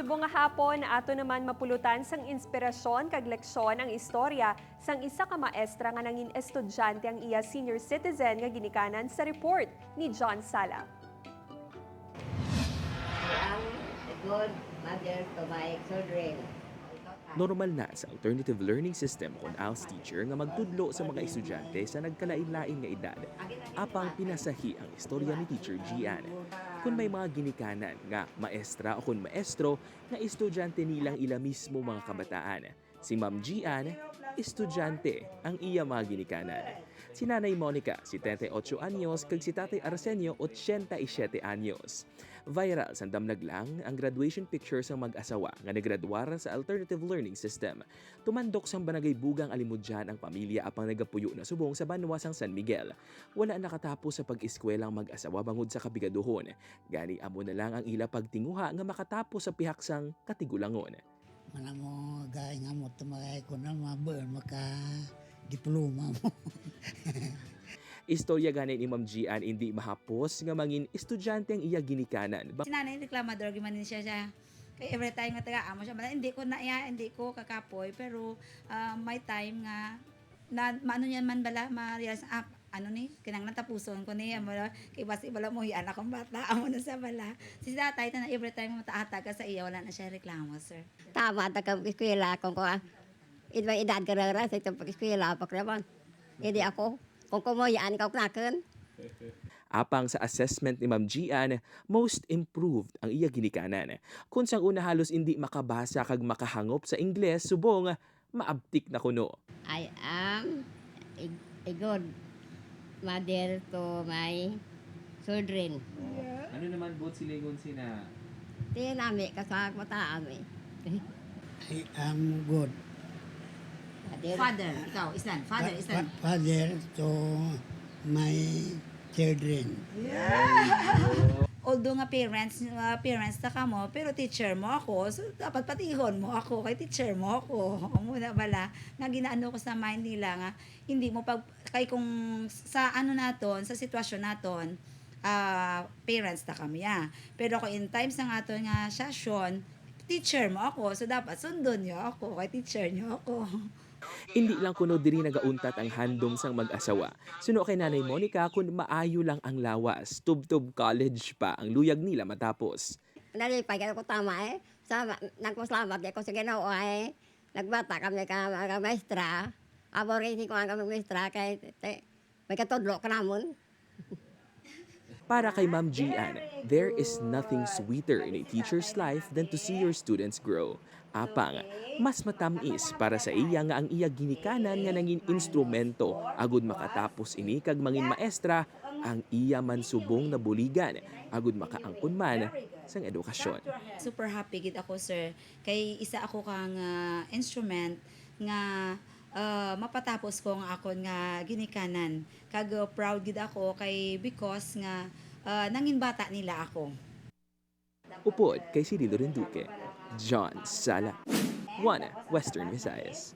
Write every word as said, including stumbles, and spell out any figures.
Subong nga hapon, ato naman mapulutan sang inspirasyon kag leksyon ang istorya sang isa ka maestra nga nangin estudyante ang iya senior citizen nga ginikanan sa report ni John Sala. Ang good mother to my children. Normal na sa alternative learning system kon ALS teacher nga magtudlo sa mga estudyante sa nagkalain-lain nga edad. Apang pinasahi ang istorya ni Teacher Gian. Kon may mga ginikanan nga maestra o kon maestro nga estudyante nilang ila mismo mga kabataan, si Ma'am Gian, estudyante ang iya mga ginikanan. Si Nanay Monica, setenta y ocho anyos, kag si Tatay Arsenio, ochenta y siete anyos. Viral sang damlag lang ang graduation picture sang mag-asawa nga naggraduar sa alternative learning system. Tumandok sang Barangay Bugang Alimudyan ang pamilya apang nagapuyo na subong sa banwa sang San Miguel. Wala nakatapos sa pag-eskwela ang mag-asawa bangod sa kabigaduhon. Gani amo na lang ang ila pagtinguha nga makatapos sa pihak sang katigulangon. Mana mo gaing amo tumagay ko na mabel maka diploma mo. Istorya gani ni Ma'am Gian, indi mahapos nga mangin estudyante ang iya ginikanan. Ba- Si nanay reklamador gyud man siya siya. Kay every time nga taga amo siya, "Bala, hindi ko na iya, hindi ko kakapoy, pero ah, may time nga na maano niya man bala ma-realize, ah, ano ni, kinahanglan tapuson ko ni, amo na, kay basi bala mo hiyan akong bata, amo na sa bala." Si tatay na every time matahatag ka sa iya, wala na siya reklamo, sir. Tama ta ka eskwela kung ko ah. Id may edad ka ra sa itong pag-eskwela pa ka naman. Hindi ako. Kung kumuyaan ka nakon. Apang sa assessment ni Ma'am Gian, most improved ang iya ginikanan. Kun sang una halos indi makabasa kag makahangop sa Ingles, subong maabtik na kuno. I am a, a good mother to my children. Ano naman both silingon sina? Tinami ka sa mataami. I am good. Mother. Father, ikaw, Islan. Father, Fa- Islan. fa- Father to my children. Although nga parents, uh, parents na kamo, pero teacher mo ako, so dapat patihon mo ako, kay teacher mo ako. Amo na bala, nga ginaano ko sa mind nila nga, hindi mo pag, kay kung sa ano naton, sa sitwasyon naton, ah, parents na kami, ah. Pero kung in times nga aton nga session, teacher mo ako, so dapat sundon niyo ako, kay teacher niyo ako. Indi lang kuno diri nagauntat ang handom sang mag-asawa. Suno kay Nanay Monica, kun maayo lang ang lawas, tubtob college pa ang luyag nila matapos. Nalipay ka ko tama eh. Sama, nagpasalamat ako sa Ginoo ay nagbata kami ka mga maestra. Abo rin ko ang kami maestra kay te, may katudlo ka namon. Para kay Ma'am Gian, there is nothing sweeter in a teacher's life than to see your students grow. Apang, mas matamis para sa iya nga ang iya ginikanan nga nangin instrumento agud makatapos ini kag mangin maestra ang iya man subong nabuligan agud makaangkon man sang edukasyon. Super happy gid ako, sir, kay isa ako kang ah, instrument nga ah, mapatapos ko nga akon nga ginikanan. Kag uh, proud gid ako kay because nga uh, nangin bata nila ako. Upod kay Cirilo Rinduque, John Sala, One Western Visayas.